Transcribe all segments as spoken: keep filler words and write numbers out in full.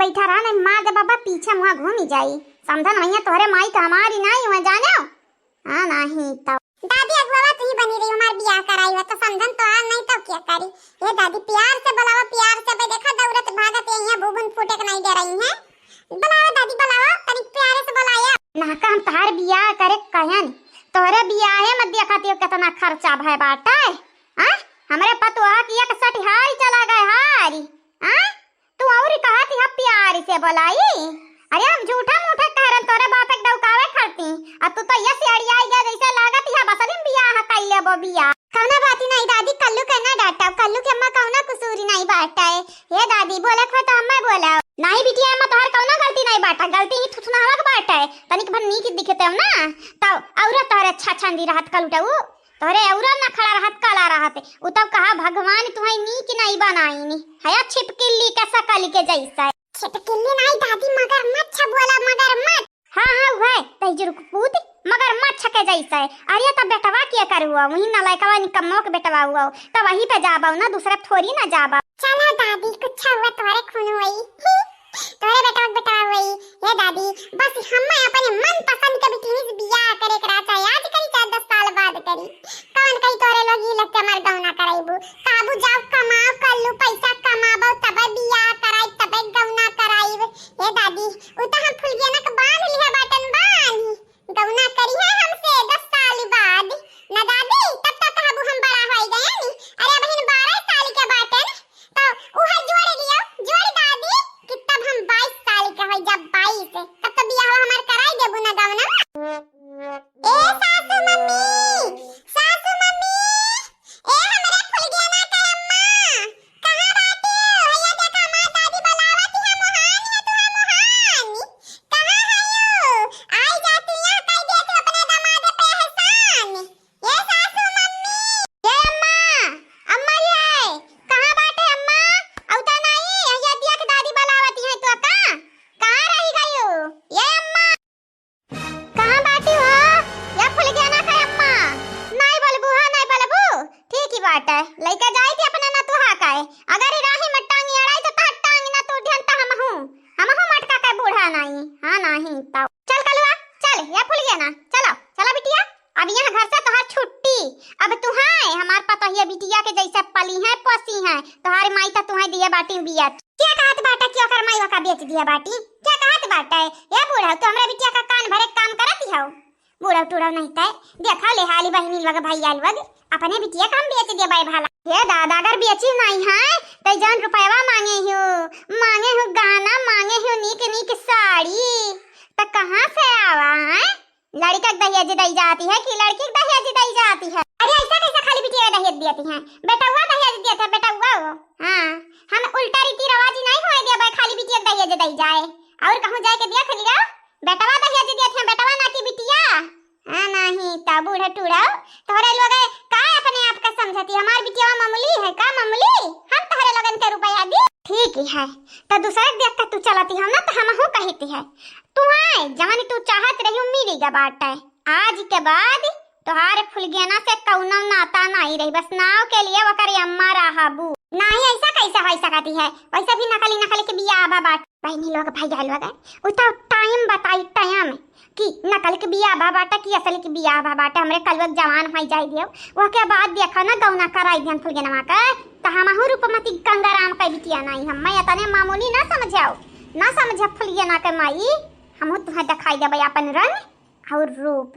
बैठा रहा, नहीं मार दे बाबा, पीछे मुँह घूमी जाई। समधन भैया तोहरे माई का हमारी नाई हुए जाने। हाँ, नहीं तो। दादी अगुआ तू ही बनी रही, हमार बियाह कराई हुआ, तो समधन तो आ नहीं तो क्या करी। ये दादी प्यार से बुलावा, प्यार से। भाई देखा दौड़त भागत ये यहाँ बुबुन फूटे के नहीं दे रही है। बुलावा दादी बुलावा, तनिक प्यारे से बुलाया। ना का हम तहार बियाह करे कहन, तोहरे बियाहे में देखत हो कितना खर्चा भय बाटे। हाँ, हमरे पतोहा की एक सठिहारी चला गए हारी। हाँ, तू औरी कहत ह प्यार से बोलाई। अरे हम झूठा मूठा कह रहे तोरे बाप एक डौकावे खरती। अब तू तो ये सियाड़ी आई गया जैसे लागत है बसलिम बियाह कर लेबो बियाह। कौनो बात नहीं दादी, कल्लू के ना डांटा, कल्लू के अम्मा कौनो कसूरी नहीं बाटे। हे दादी बोले खो तो अम्मा बोला। नहीं बिटिया अम्मा तोहर कौनो गलती नहीं बाटा, गलती ही थुथुनावा के बाटे। तनिक भर नीक दिखते हो ना, तब औरत तोहरे अच्छा छंदी रहत कलुटऊ। तोहरे औरा नखड़ा रहत, काला रहत। उ तब कहा, "भगवान तुहई नीक नहीं बनाईनी। हया छिपकिल्ली के सकल के जैसे।" छिपकिल्ली नहीं दादी, मगरमच्छ बोला, मगरमच्छ। हाँ, हाँ, उहे, तई जुर्क पूत, मगरमच्छ के जैसे। अरे, तब बेटवा के कर हुआ? वही नलायकवा निकम्मो के बेटवा हुआ। तब वही पे जाबा ना, दूसरे पे थोड़ी ना जाबा। चला दादी, कुछ हुआ तोहरे खून हुई। तोहरे बेटवा के बेटवा हुई। हे दादी, बस हम्मे अपने मनपसंद के बिटिया से बियाह करे के रहा, चाहे आज करी, चाहे दस साल बाद करी। कौन कही तोहरे लोग ई लगते हमार गौना कराइबू? काबू जाओ कमाओ, कल्लू पैसा कमाबो, तबे बियाह कराई, तबे गौना कराई। हे दादी, उ तो हम फुलगेना के बांध लिहा बाटन बांध। गौना करी है हमसे दस साल बाद। ना दादी, तब तक कहबू हम बड़ा होई गए नी। अरे बहिन, बारह साल के बाटन। तो उहे जोड़ लियो, जोड़ दादी, कि तब हम बाईस साल के होई, जब बाईस, तब तो बियाह हमार कराई देबू ना गौना। ए सासू मम्मी, सासू मम्मी, ए हमरे फुलगेना के अम्मा, कहाँ बाटी? भैया देखा, हमार दादी बुलावत है, मोहान है तुहार मोहान। कहाँ है यू? आई जा तू यहाँ, कई दे तू अपने दामाद पे एहसान। ये सासू मम्मी। ये अम्मा, अम्मा ये, कहाँ बाटे अम्मा? अउता नाई, ये दिया के दादी बुलावत है तो का? कहाँ रही गयो? ये अम्मा। कहाँ बाटी हो? ये फुलगेना के अम्मा। नाई बोलबू, हाँ, नाई बोलबू। ठीक ही बाटे। लइका जाई थी अपने नतुहा का है। अगर ई राही में टांगी अड़ाई तो तहर टांगी ना टूटिहन त हमहू, हमहू मटका के बूढ़ा नाई। हाँ, नाही तो। चल कलुआ, चल, ये फुलगेना। चलो, चलो बिटिया। अब यहाँ घर से तोहार छुट्टी। अब तू है हमार पतोहिया बिटिया के जैसे पली है, पोसी है। तोहार माई तो तुहे दिए बाटी बिया। क्या कहत बाटा कि ओकर माई ओका बेच दिया बाटी? क्या कहत बाटा? ये बूढ़ा, तू हमरा बिटिया का कान भरे काम करत हो? बूढ़ा टूढ़ा नहीं तय। देखा ले हाली बहिनी लोग, भैया लोग, अपने बिटिया का हम बेच दिया बाई भला। हे दादा, अगर बेची नहीं है तो जौन रुपयवा मांगे हो, मांगे हो गहना, मांगे हो नीक नीक साड़ी, तो कहाँ से आवा है? लड़का के दहेज दई जाती है कि लड़की के दहेज दई जाती है? अरे ऐसा कैसा खाली बिटिया के दहेज दियती हैं? बेटउआ दहेज दियत है, बेटउआ वो। हाँ, हम उल्टा रीति रिवाज नहीं होए देबे, खाली बिटिया के दहेज दई जाए। और कहूँ जाए के देख लियो, बेटवा दहेज दियत है, बेटवा ना कि बिटिया। हाँ, नहीं तो बूढ़े टूढ़ा, तोहरे लोग का अपने आप का समझती, हमार बिटिया मामूली है का मामूली? हम तोहरे लोगन के रुपया दी? ठीक ही है, तो दूसरे के देख के तू चलती हो ना, तो हमहू कहती है। तू आए, जवन तू चाहत रही, मिली गा बाटे। आज के बाद तोहार फुलगेना से कौनो नाता नहीं रही, बस नाव के लिए ओकर अम्मा रहबू। नहीं, ऐसा कैसे हो सकती है? वैसे भी नकली नकली के बियाह बा बाटे। बहनी लोग, भैया लोग, उ तो टाइम बताई, टाइम कि नकल के बियाह बा बाटे कि असल के बियाह बा बाटे। हमरे कलुआ के जवान हो जाए दियो, ओके बाद देखा ना गौना कराई दिहन फुलगेनवा के, तो हमहू रूपमती गंगाराम के बिटिया नहीं हम। मैं इतने मामूली ना समझाओ, ना समझे फुलगेना के माई। हमहू तुम्हें दिखाई देबे अपन रंग और रूप।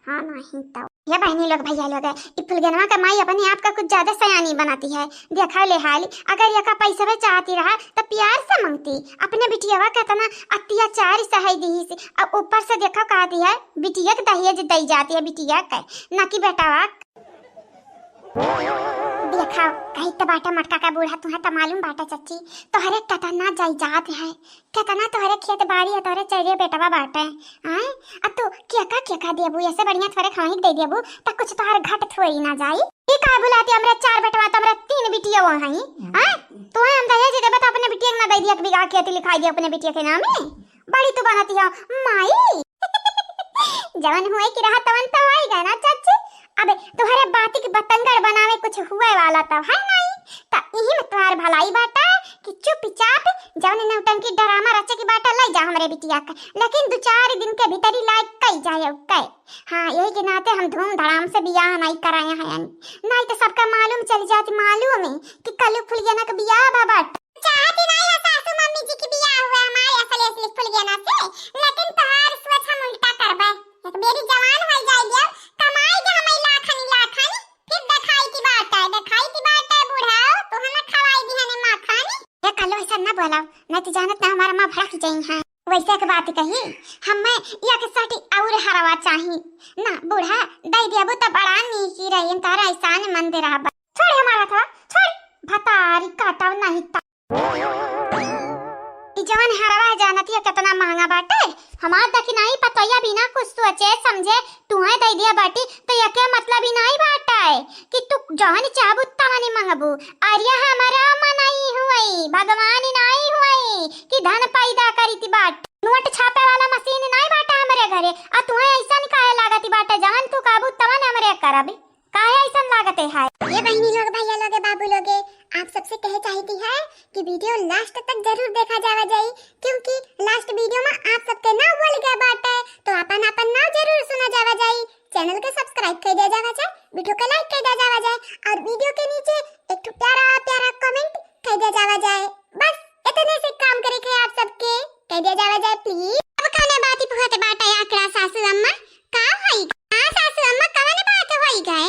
हाँ, नहीं तो। ये बहनी लोग, भैया लोग, ई फुलगेनवा के माई अपने आप का कुछ ज्यादा सयानी बनाती है। देखा ले हाल, अगर एका पैसवे चाहती रहा तो प्यार से मांगती। अपने बिटियावा का इतना अत्याचार सहाय दी से, और ऊपर से देखा कहती है बिटिया के दहेज दई जाती है, बिटिया के, ना कि बेटावा। देखा, कही तो बाटा मटका का बूढ़ा, तुहे तो मालूम बाटा चच्ची, तोहरे कतना जायदाद है, केतना तोहरे खेत बाड़ी है, तोहरे चरिये बेटवा बाटे, आय? अब तू केका केका देबू, ऐसे बढ़िया थोड़े खाही दे देबू, त कुछ तोहर घट थोड़ी ना जाई। ई काहे बुलाती हमरे चार बेटवा, त हमरे तीन बिटिया वो हई, आय? तोहे हम दहेज देबे त अपने बिटिया के ना दे दिया, एक बीघा खेत लिखाई दिया अपने बिटिया के नामे। बड़ी तू बनती हो माई। जवन हुए की रहा तवन तो होई गए ना चाची। अब तोहरे बाती के बतंगड़ बनावे कुछ हुए वाला तो है नहीं, त इही में तोहार भलाई बाटे। कि चुपचाप जौन नौटंकी ड्रामा रचे के बाटे, लइ जा हमरे बिटिया के, लेकिन दू चार दिन के भीतरी लायक कइ जाए ओके। हाँ, यही के नाते हम धूमधाम से बियाह नाहीं कराए हैं, नाहीं तो सबका मालूम चल जात, मालूम है कि कलू फुलगेना के बियाह बा बाटे। चाहती नाहीं है सासू मम्मी जी की बियाह हुआ हमारे असली असली फुलगेना से, लेकिन तोहार सोच हम उल्टा करबे। एक बेरी जवान हो जाए दियो, कमाई दे हमें लाखनी लाखनी, फिर देखाई की बात है, देखाई की बात है बूढ़ा, तोहना खवाई दिहने माखन। ए कलू, ऐसा ना बोलाओ, नहीं तो जानत ना हमार अम्मा भड़क जाई हैं। वैसे एक बात कही, हमें या के साटी और हरवा चाही ना बूढ़ा, दे देबू तो बड़ा नीक ही रही, तारा ऐसा मंदिर रहबा। छोड़ हमारा था, छोड़, भतारी काटा नहीं ता। ई जवन हरवा है जानत हिया कितना महंगा बाटे। हमार दखिनाई पतोहिया बिना कुछ सोचे समझे तुहे दे दिया बाटी, तो यके मतलब ही नहीं बाटे कि तू जवन चाहबू तवनी मंगबू। अरे हमारा मनई हुई, भगवान ही नहीं हुई कि धन पैदा करीती बाट। नोट छापे वाला मशीन नहीं बाटे हमरे घरे, आ तुहे ऐसा काहे लागती बाटे, जवन तू कहबू तवन हमरे करबी। काहे ऐसन लागत है? ये बहिनी लोग, भैया लोग, बाबू लोग, आप सबसे कहे चाहती है कि video last तक जरूर देखा जावा जाई, क्योंकि last video में आप सबके ना बोल गया बाटे, तो अपन अपन नाव जरूर सुना जावा जाई। Channel के subscribe कर दिया जावा जाए, video के like कर दिया जावा जाए और video के नीचे एक ठो प्यारा प्यारा comment कर दिया जावा जाए। बस इतने से काम करे के आप सबके, कर दिया जावा जाए please। अब कौने बात पे होत बाटे आखिर सासू अम्मा? का होई? हाँ सासू अम्मा, कवन बात होई गए?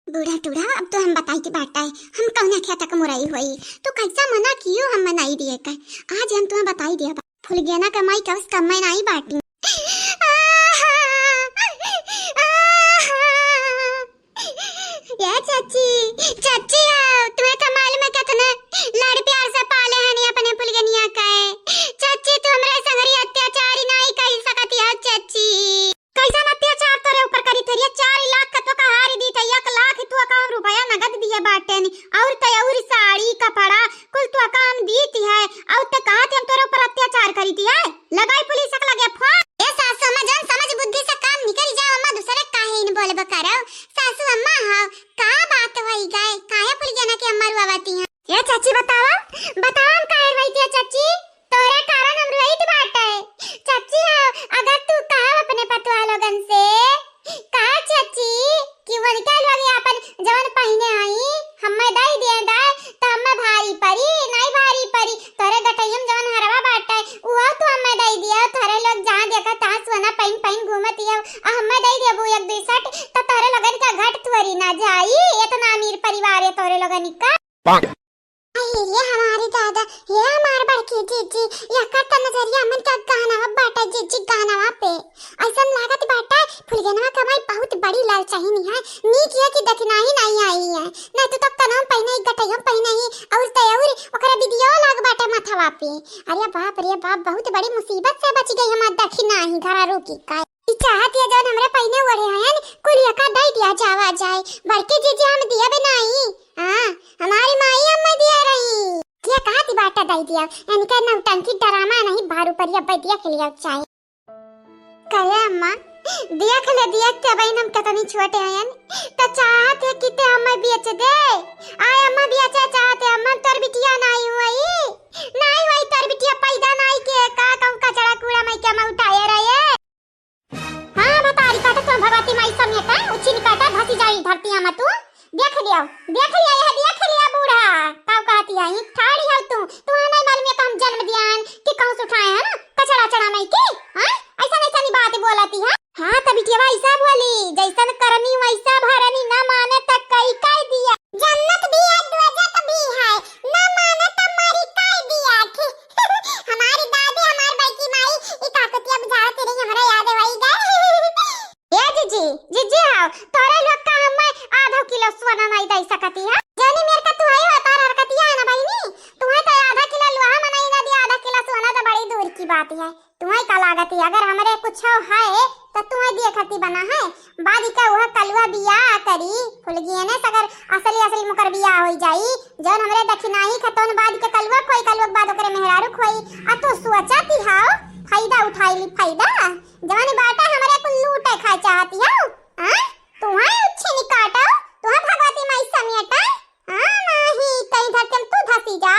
बूढ़ा टूढ़ा, अब तो हम बताई के बाटे, हम कौना खेत के मुरई होई, तो कैसा मना कियो हम मनाई दिए का। आज हम तुम्हें बताई दिया बा। फुलगेना कमाई का उस कमाई नहीं बाटी। आहा, आहा। ए चाची, चाची आओ, तुम्हें तो मालूम है कितना लाड़ प्यार से पाले हनी अपने फुलगेनिया के। चाची, तू हमरे संगरी अत्याचारी नाई कई सकती है चाची। कैसन अत्याचार तोरे ऊपर करी थे रे? चार लाख का तो कहारी दी थे, एक लाख तू का हम रुपया नगद दिए बाटे नी, और तो और साड़ी कपड़ा कुल तू का हम दी थी है, और ते कहा थे हम तोरे ऊपर अत्याचार करी थी है। लगाई पुलिस के लगे फोन। ए सासू अम्मा, जौन समझ बुद्धि से काम निकल जाओ अम्मा, दूसरे काहे इन बोलबे करो। सासू अम्मा, हाँ, का बात होई गए, काहे फुलगेना के अम्मा रुआवती हैं? ए चाची बतावा, बतावा हम काहे रोई थी चाची? तोरे कारण हम रोइत बाटे। चाची हाँ, अगर तू कहा अपने पतुआ लोगन से, कहा चाची कि उनके लोग अपन जवन पहिने आई, हम्मे दई दिए दाए, तो हम्मे भारी परी, नहीं भारी परी। तोरे गटइयम जवन हरवा बाटे, उहो तू हम्मे दई दिया। तोरे लोग जहाँ देखा तहाँ सोना पहिन पहिन घूमत हियो, आ हम्मे दई देबू एक दुई set, तो तोरे लोगन का घट थोरी ना जाई। इतना अमीर परिवार है तोरे लोगन का। अरे ये हमारी दादा, ये हमार बड़की जीजी, यकर त नजरिया मन का गहनवा बाटे जीजी, गहनवा पे। ऐसन लागत बाटे फुलगेनवा कमाई बहुत बड़ी लालचहिन है। नीक है कि दखिनाही नहीं आई है, नहीं तो, तो कनवा पहिने ही, गटइया पहिने ही, और तो और ओकरा बिदियो लाग बाटे माथवा पे। अरे बाप रे बाप, बहुत बड़ी मुसीबत से बच गई हमार दखिनाही घरा रोकी का। ई चाहत है जौन हमरे पहिने ओढ़े हयन, कुल यका दई दिया जावा जाए। बड़की जीजी हम दिया भी नहीं। हाँ, हमारी माई अम्मा दिया रही। क्या कहा थी बाटा दई दिया? इनका नौटंकी ड्रामा नहीं, बारू पर या दिया के लिए चाहे। कहे अम्मा, दिया के ले दिया के बहन हम कितनी छोटे हयन, तो चाहत है कि ते हमें बेच दे। आय अम्मा बेचे चाहत है अम्मा, तोर बिटिया नहीं हुई, नहीं हुई तोर बिटिया पैदा नहीं के का कहूँ कचड़ा कूड़ा में क्या मैं उठाए रहे। हाँ, भतारी काटा तू भगवती माई समेटा, उछिन काटा धसी जाई धरती आमा तू। देख लिया, देख लिया, यह देख लिया बूढ़ा। का कहती है, ई ठाड़ी है तू, तू नहीं मालूम है कि हम जन्म दियान कि कहूँ से उठाए हैं ना, कचड़ा चढ़ा नहीं के, हाँ? ऐसा नहीं सनी बात बोलती है। हाँ, तब बिटिया ऐसा बोली, जैसन करनी वैसा भरनी, ना माने त कई कई दिया। जन्नत भी है, दोजख भी है, ना माने त मरी कई दिया। हमारी दादी, हमार बड़की माई, ई काकतिया बुझावत रही, हमरा याद वही गए। ए जीजी, जीजी आओ, तोरे लोग का हमें आधा किलो सोना नहीं दे सकती है। जानी मेरे का तू आई हो, तार हरकतिया है ना बहिनी, तुम्हें तो आधा किलो लोहा मनाई ना दिया, आधा किलो सोना तो बड़ी दूर की बात है। तुम्हें का लागत है, अगर हमरे कुछ है तो तुम्हें दिए खाती बना है, बाद का वह कलुआ बियाह करी, फुलगियने से अगर असली असली मुकर बियाह होई जाई, जौन हमरे दखिनाही खतौन बाद के कलुआ खोई, कलुआ के बाद ओकरे मेहरारू खोई, आ तू सोचती हाउ, फायदा उठाई ली, फायदा, जौन बाटा हमरे कुल लूटे खाए चाहती हाउ, हाँ? तुम्हें उच्छी निकाटो, तुम्हें भगवती माई समेटा, हाँ, नहीं, कहीं धरती में तू धसी जा।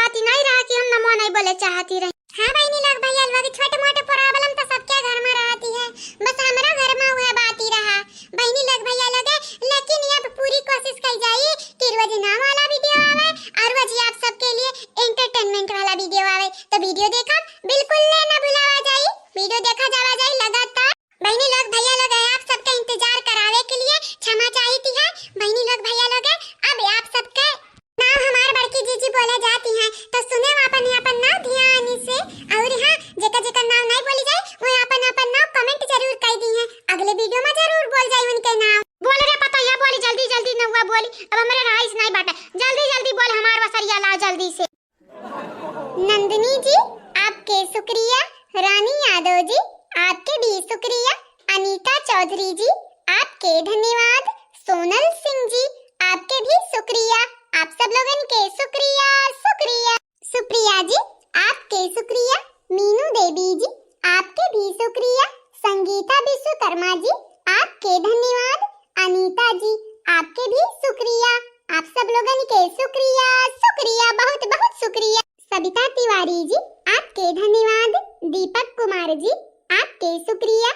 अति नहीं रहा कि हम नमो नहीं बोले चाहती रही। हाँ बहिनी लोग भैया लोग, छोट मोट problem तो सबके घर में रहती है, बस हमरा घर में वह बात ही रहा बहिनी लोग भैया लोग। लेकिन अब पूरी कोशिश करी जाई कि रोज नाम वाला video आवे और रोज आप सबके लिए entertainment वाला video आवे। तो video देखब बिल्कुल ले ना भुलावा जाई, video देखा जावा जाई लगातार। बहिनी लोग भैया लोग, आप सबका इंतजार करावे के लिए क्षमा चाहती है। बहिनी लोग भैया लोग, अब आप सबके नाम हमार बड़की जीजी बोले जाती हैं, तो सुने अपन अपन नाम ध्यान से। और हाँ, जेकर जेकर नाम नहीं बोली जाए, वो अपन अपन नाम comment जरूर कर दी हैं, अगले video में जरूर बोल जाए उनके नाम। बोल रे पतोहिया, बोली जल्दी जल्दी नौवा बोली, अब हमरे रहाइश नहीं बाटे, जल्दी जल्दी बोल हमार बसरिया लाओ जल्दी से। नंदिनी जी, आपके शुक्रिया। रानी यादव जी, आपके भी शुक्रिया। अनीता चौधरी जी, आपके धन्यवाद। सोनल सिंह जी, आपके भी शुक्रिया। आप सब लोगन के शुक्रिया, शुक्रिया। सुप्रिया जी, आपके शुक्रिया। मीनू देवी जी, आपके भी शुक्रिया। संगीता विश्वकर्मा जी, आपके धन्यवाद। अनीता जी, आपके भी शुक्रिया। आप सब लोगन के शुक्रिया, शुक्रिया, बहुत बहुत शुक्रिया। सबिता तिवारी जी, आपके धन्यवाद। दीपक कुमार जी, आपके शुक्रिया।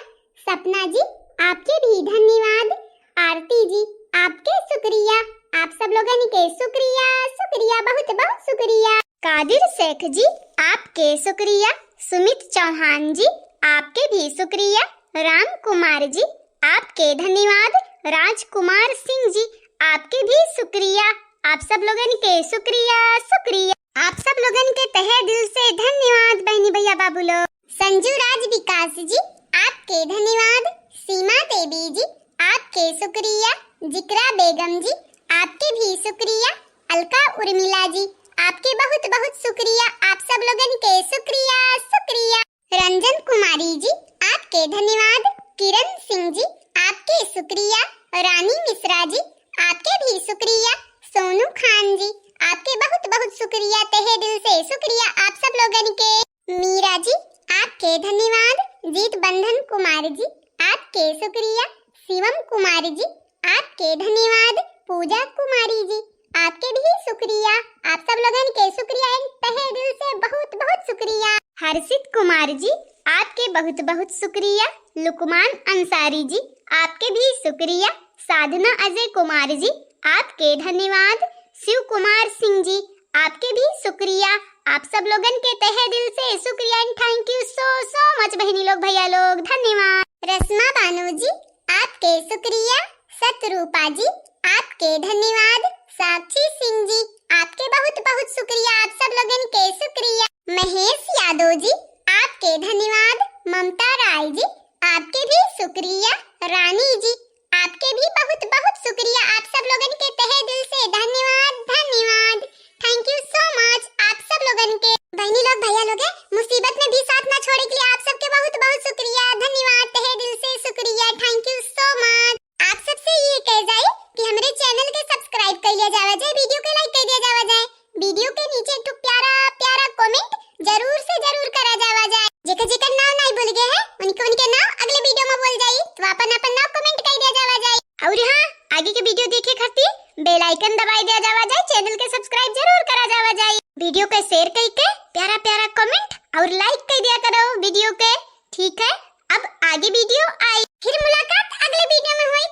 सपना जी, आपके भी धन्यवाद। आरती जी, आपके शुक्रिया। आप सब लोगन के शुक्रिया, शुक्रिया, बहुत बहुत शुक्रिया। कादिर शेख जी, आपके शुक्रिया। सुमित चौहान जी, आपके भी शुक्रिया। राम कुमार जी, आपके धन्यवाद। राजकुमार सिंह जी, आपके भी शुक्रिया। आप सब लोगन के शुक्रिया, शुक्रिया। आप सब लोगन के तहे दिल से धन्यवाद बहिनी भैया बाबू लोग। संजू राज विकास जी, आपके धन्यवाद। सीमा देवी जी, आपके शुक्रिया। जिकरा बेगम जी, आपके भी शुक्रिया। अलका उर्मिला जी, आपके बहुत बहुत शुक्रिया। आप सब लोगन के शुक्रिया, शुक्रिया। रंजन कुमारी जी, आपके धन्यवाद। किरण सिंह जी, आपके शुक्रिया। रानी मिश्रा जी, आपके भी शुक्रिया। सोनू खान जी, आपके बहुत बहुत शुक्रिया, तहे दिल से शुक्रिया आप सब लोगन के। मीरा जी, आपके धन्यवाद। जीत बंधन कुमार जी, आपके शुक्रिया। शिवम कुमार जी, आपके धन्यवाद। पूजा कुमारी जी, आपके भी शुक्रिया। आप सब लोगन के शुक्रिया, एन तहे दिल से बहुत बहुत शुक्रिया। हर्षित कुमार जी, आपके बहुत बहुत शुक्रिया। लुकमान अंसारी जी, आपके भी शुक्रिया। साधना अजय कुमार जी, आपके धन्यवाद। शिव कुमार सिंह जी, आपके भी शुक्रिया। आप सब लोगन के तहे दिल से शुक्रिया and thank you so so much बहिनी लोग, भैया लोग, धन्यवाद। रश्मा बानो जी, आपके शुक्रिया। सतरूपा जी, आपके धन्यवाद। साक्षी सिंह जी, आपके बहुत बहुत शुक्रिया, आप सब लोगन के शुक्रिया। महेश यादव जी, आपके धन्यवाद। ममता राय जी, आपके भी शुक्रिया। रानी जी, आपके भी बहुत बहुत शुक्रिया, आप सब लोगन के तहे दिल से धन्यवाद, धन्यवाद। Thank you so much आप सब लोगन के। बहिनी लोग, भैया लोग, मुसीबत में भी साथ ना छोड़े के लिए आप सबके बहुत बहुत शुक्रिया, धन्यवाद, तहे दिल से शुक्रिया। Thank you so much। आप सबसे ये कह जाए कि हमरे channel के subscribe कर लिया जावा जाए, video के like कर दिया जावा जाए, video के नीचे एक ठो प्यारा प्यारा comment जरूर से जरूर करा जावा जाए। जेकर जेकर नाव नहीं बोल गए हैं, उनके उनके नाव अगले video में बोल जाई, तो अपन अपन नाव comment कर दिया जावा जाए। और हाँ, आगे के video देखे खातिर bell icon दबाई दिया जावा जाए, channel के subscribe जरूर करा जावा जाए। Video के share करके प्यारा प्यारा comment और like कर दिया करो video के, ठीक है? अब आगे video आई, फिर मुलाकात अगले video में हुई।